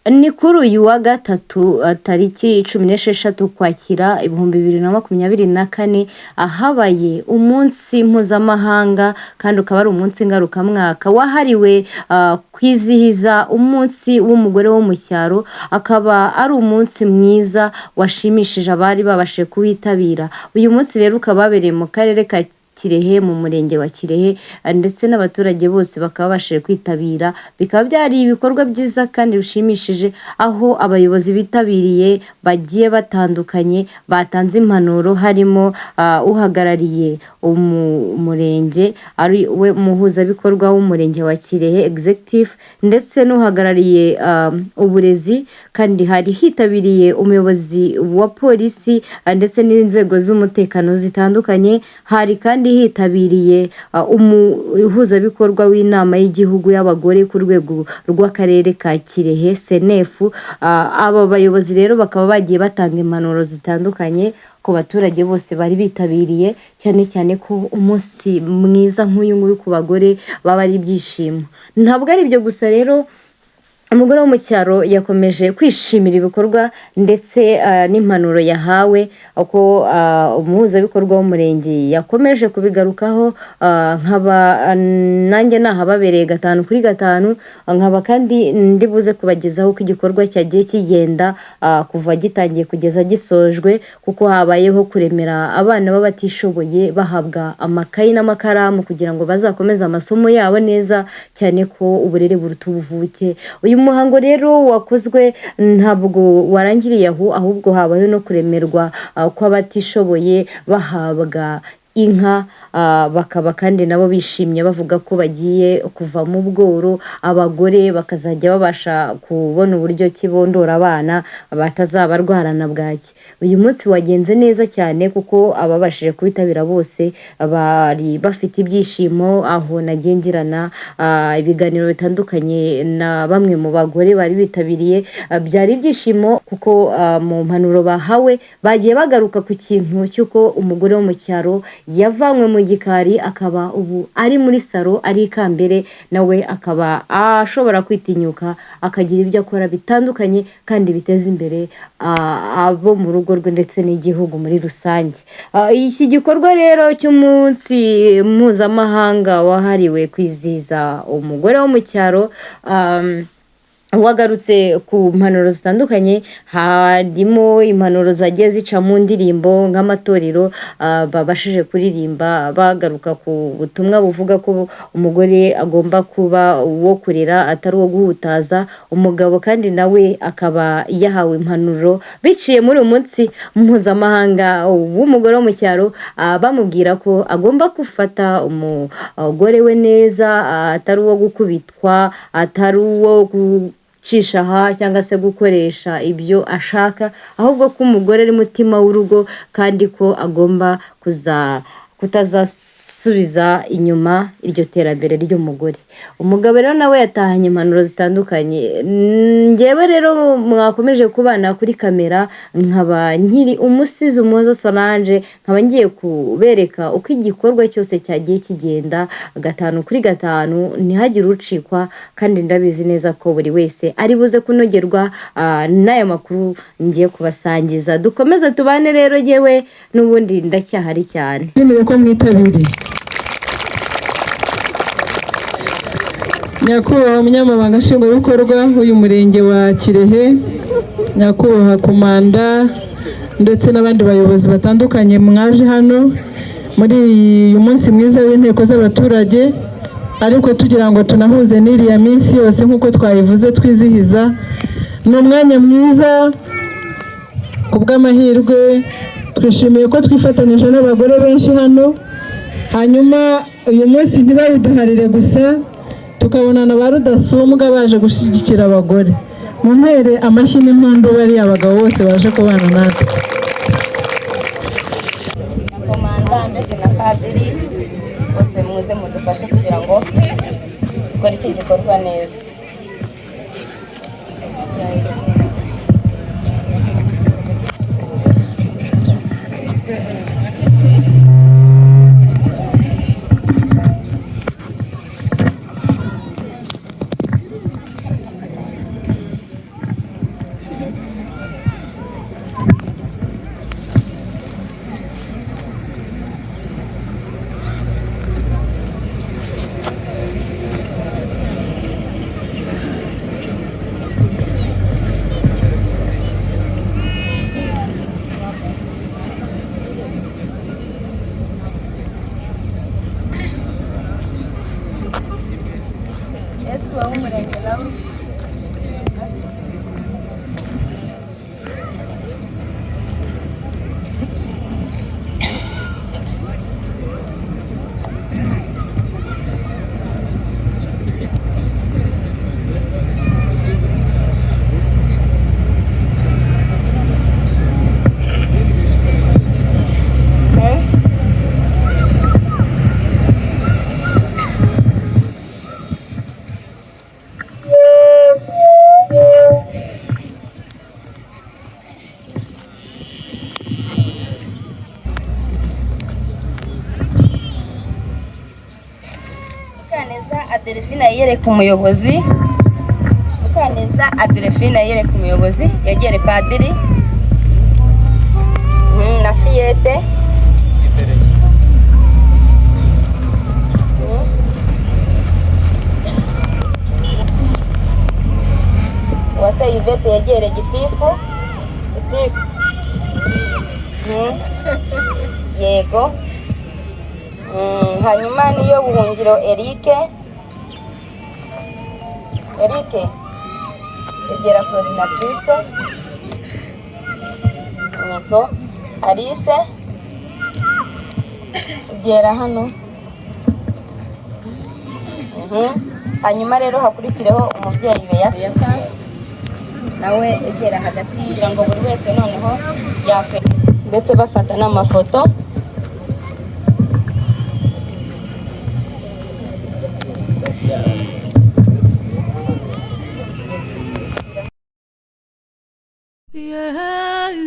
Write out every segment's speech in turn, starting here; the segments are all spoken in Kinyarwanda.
Ni kuri uyu wa gatatu tariki 16 Ukwakira 2024, ahabaye umunsi mpuzamahanga kandi ukaba ari umunsi ngarukamwaka wahariwe kwizihiza umunsi w'umugore wo mu cyaro, akaba ari umunsi mwiza washimishije abari babashije kuwitabira. Uyu munsi rero ukaba wabereye mu karere ka Kirehe mu murenge wa Kirehe, ndetse n'abaturage bose bakaba babashije kwitabira, bikaba byari ibikorwa byiza kandi bishimishije, aho abayobozi bitabiriye bagiye batandukanye batanze impanuro, harimo uhagarariye umurenge ari we muhuzabikorwa w'umurenge wa Kirehe executive, ndetse n'uhagarariye uburezi, kandi hari hitabiriye umuyobozi wa polisi ndetse n'inzego z'umutekano zitandukanye. Hari kandi hitabiriye umuhuzabikorwa w'inama y'igihugu y'abagore ku rwego rw'akarere ka Kirehe senefu. Aba bayobozi rero bakaba bagiye batanga impanuro zitandukanye ku baturage bose bari bitabiriye, cyane cyane ko umunsi mwiza nk'uyu nguyu ku bagore baba ari ibyishimo. Ntabwo ari ibyo gusa rero, umugore wo mu cyaro yakomeje kwishimira ibikorwa ndetse n'impanuro yahawe, uko umuhuzabikorwa w'umurenge yakomeje kubigarukaho, nkaba nanjye nahababereye gatanu kuri gatanu, nkaba kandi ndi buze kubagezaho uko igikorwa cyagiye kigenda kuva gitangiye kugeza gisojwe, kuko habayeho kuremera abana b'abatishoboye bahabwa amakayi n'amakaramu kugira ngo bazakomeze amasomo yabo neza, cyane ko uburere buruta ubuvuke. Uyu muhango rero wakozwe ntabwo warangiriye aho, ahubwo habayeho no kuremerwa kw'abatishoboye bahabwa inka, bakaba kandi nabo bishimye bavuga ko bagiye kuva mu bworo, abagore bakazajya babasha kubona uburyo ki bondora abana batazabarwarana bwaki. Uyu munsi wagenze neza cyane kuko ababashije kuwitabira bose bari bafite ibyishimo, aho nagiye ngirana ibiganiro bitandukanye na bamwe mu bagore bari bitabiriye, byari ibyishimo kuko mu mpanuro bahawe bagiye bagaruka ku kintu cy'uko umugore wo mu cyaro yavanywe mu gikari akaba ubu ari muri salo ari ikambere, nawe akaba ashobora kwitinyuka akagira ibyo akora bitandukanye kandi biteza imbere abo mu rugo rwe ndetse n'igihugu muri rusange. Iki gikorwa rero cy'umunsi mpuzamahanga wahariwe kwizihiza umugore wo mu cyaro, wagarutse ku mpanuro zitandukanye, harimo impanuro zagiye zica mu ndirimbo nk'amatorero babashije kuririmba bagaruka ku butumwa buvuga ko umugore agomba kuba uwo kurera atari uwo guhutaza, umugabo kandi nawe akaba yahawe impanuro biciye muri uyu munsi mpuzamahanga w'umugore wo mu cyaro, bamubwira ko agomba gufata umugore we neza, atari uwo gukubitwa, atari uwo gucisha aha cyangwa se gukoresha ibyo ashaka, ahubwo ko umugore ari mutima w'urugo kandi ko agomba kutazasubiza inyuma iryo terambere ry'umugore. Umugabo rero nawe yatahanye impanuro zitandukanye. Njyewe rero mwakomeje kubana kuri kamera, nkaba nkiri umusizi Umuhoza Solange, nkaba ngiye kubereka uko igikorwa cyose cyagiye kigenda gatanu kuri gatanu, ntihagire ucikwa, kandi ndabizi neza ko buri wese ari buze kunogerwa n'aya makuru ngiye kubasangiza. Dukomeze tubane rero, yewe n'ubundi ndacyahari cyane. Nshimire ko mwitabiriye. Nyakubahwa umunyamabanga nshingwabikorwa w'uyu murenge wa Kirehe, nyakubahwa komanda ndetse n'abandi bayobozi batandukanye mwaje hano muri uyu munsi mwiza w'inteko z'abaturage, ariko tugira ngo tunahuze n'iriya minsi yose nk'uko twayivuze twizihiza. Ni umwanya mwiza, ku bw'amahirwe twishimiye ko twifatanyije n'abagore benshi hano, hanyuma uyu munsi ntibawuduharire gusa, tukabonana ba rudasumbwa baje gushyigikira abagore. Mumpere amashyi n'impundu bariya abagabo bose baje kubana natwe. Na komanda ndetse na padiri bose muze mudufashe kugira ngo dukore iki gikorwa neza. Yereka umuyobozi. Mukaneza Adelphine yereka umuyobozi, yegere padiri na fillette. Uwase Yvette yegere gitifu. Gitifu. Yego. Hanyuma niyo buhungiro Eric. Eric egera coordinatrice. Yego. Alice egera hano. Hanyuma rero hakurikireho umubyeyi Beata, nawe egera hagati kugira ngo buri wese noneho yakwe, ndetse bafata n'amafoto.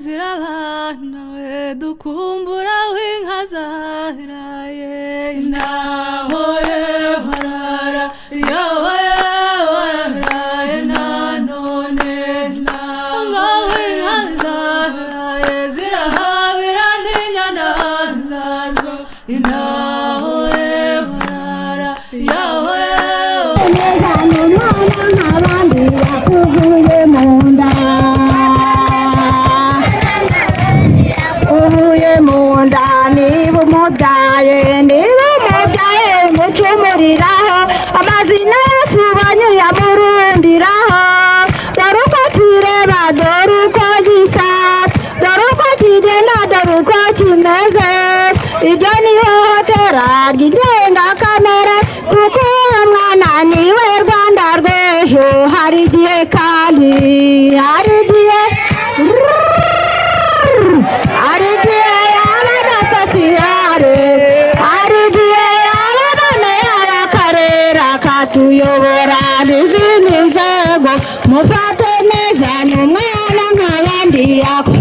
Zirabana we dukumbura w'inka zahiraye, naho warara yawe wararaye nanone, ngo w'inka zahiraye zirahabira n'inyana zazo, naho warara yawe. Neza ni umwana nk'abandi yakuvuye mu nda, uvuye mu nda, niba umubyaye, niba umubyaye ngucumuriraho amazina yose ubanyuyamurundiraho, dore uko kireba, dore uko gisa, dore uko kigenda, dore uko kimeze, ibyo ni ihohotera ry'indengakamere, kuko uwo mwana niwe Rwanda rw'ejo. Hari igihe kandi hari igihe hari igihe yaba na sosiyare, hari igihe yaba na y'akarere akatuyobora n'izindi nzego. Mufate neza ni umwana nk'abandi yako,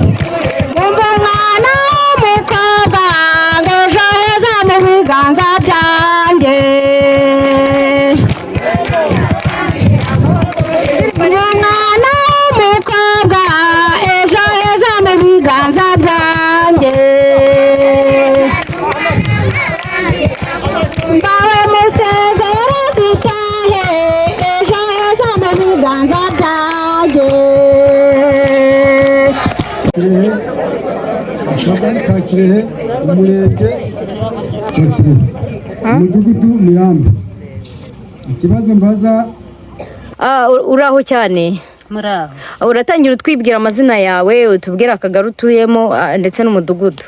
umva umwana w'umukobwa ngo ejo heza mu biganza byanjye. Umwana w'umukobwa ejo heza mu biganza byanjye. Mbawe musezere dutahe, ejo heza mu biganza byanjye. Kirehe, akagari ka Kirehe, umurenge wa Kirehe, umudugudu Mirambi. Ikibazo mbaza. Uraho cyane. Muraho. Uratangira utwibwira amazina yawe, utubwira akagari utuyemo ndetse n'umudugudu.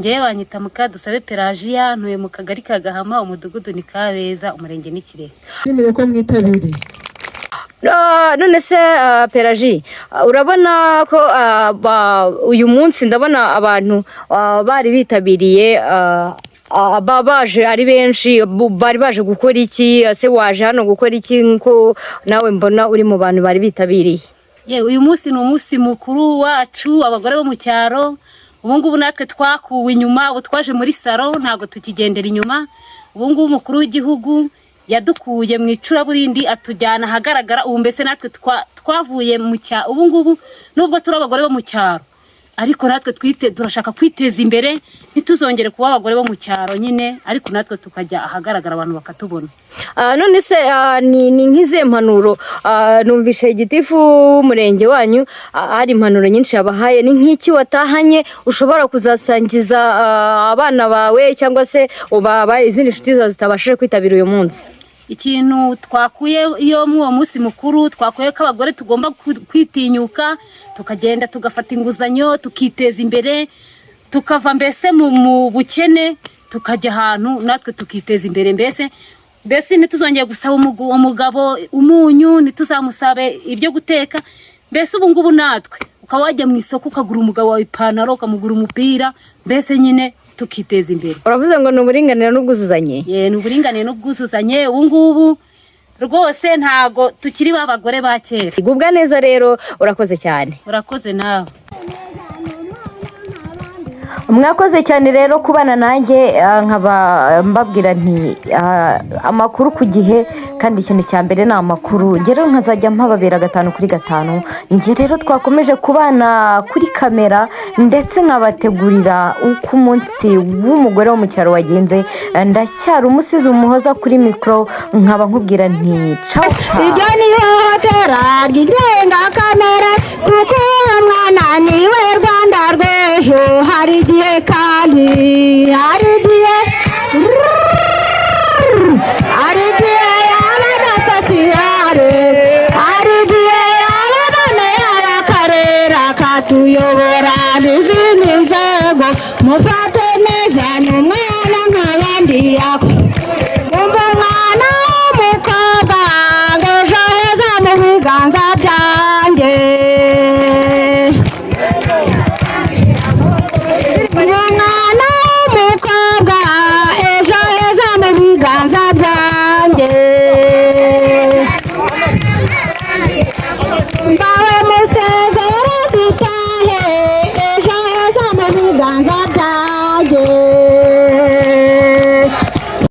Ngewe banyita Mukadusabe Pelagiya, ntuye mu kagari ka Gahama, umudugudu ni Kabeza, umurenge ni Kirehe. Nshimire ko mwitabiriye. None se Pelagie, urabona ko uyu munsi ndabona abantu bari bitabiriye, baje ari benshi, bari baje gukora iki? Ese waje hano gukora iki, nko nawe mbona uri mu bantu bari bitabiriye? Yewe, uyu munsi ni umunsi mukuru wacu abagore bo mu cyaro. Ubu ngubu natwe twakuwe inyuma, ubu twaje muri salo, ntabwo tukigendera inyuma. Ubu ngubu umukuru w'igihugu yadukuye mu icuraburindi atujyana ahagaragara. Ubu mbese natwe twavuye mu cyaro. Ubu ngubu nubwo turi abagore bo mu cyaro, ariko natwe turashaka kwiteza imbere, ntituzongere kuba abagore bo mu cyaro nyine, ariko natwe tukajya ahagaragara abantu bakatubona. None se ni nk'izihe mpanuro? Numvishe gitifu w'umurenge wanyu hari impanuro nyinshi yabahaye. Ni nk'iki watahanye ushobora kuzasangiza abana bawe cyangwa se izindi nshuti zawe zitabashije kwitabira uyu munsi? Ikintu twakuye iyo muri uwo munsi mukuru, twakuye ko abagore tugomba kwitinyuka, tukagenda tugafata inguzanyo, tukiteza imbere, tukava mbese mu bukene, tukajya ahantu natwe tukiteza imbere. Mbese ntituzongere gusaba umugabo umunyu, ntituzamusabe ibyo guteka. Mbese ubu ngubu natwe ukaba wajya mu isoko ukagura umugabo wawe ipantaro, ukamugura umupira, mbese nyine tukiteza imbere. Uravuze ngo ni uburinganire n'ubwuzuzanye. Ye, ni uburinganire n'ubwuzuzanye. Ubu ngubu rwose ntago tukiri ba bagore ba kera. Gubwa neza rero, urakoze cyane. Urakoze nawe. Mwakoze cyane rero kubana nanjye, nkaba mbabwira nti amakuru ku gihe, kandi ikintu cya mbere ni amakuru. Njye rero nkazajya mpababera gatanu kuri gatanu. Njye rero twakomeje kubana kuri kamera, ndetse nkabategurira uko umunsi w'umugore wo mu cyaro wagenze. Ndacyari Umusizi Umuhoza kuri mikoro, nkaba nkubwira nti cawu cawu. Iryo ni ihohotera ry'indengakamere, kuko uwo mwana niwe Rwanda rw'ejo. Hari igihe kandi hari igihe.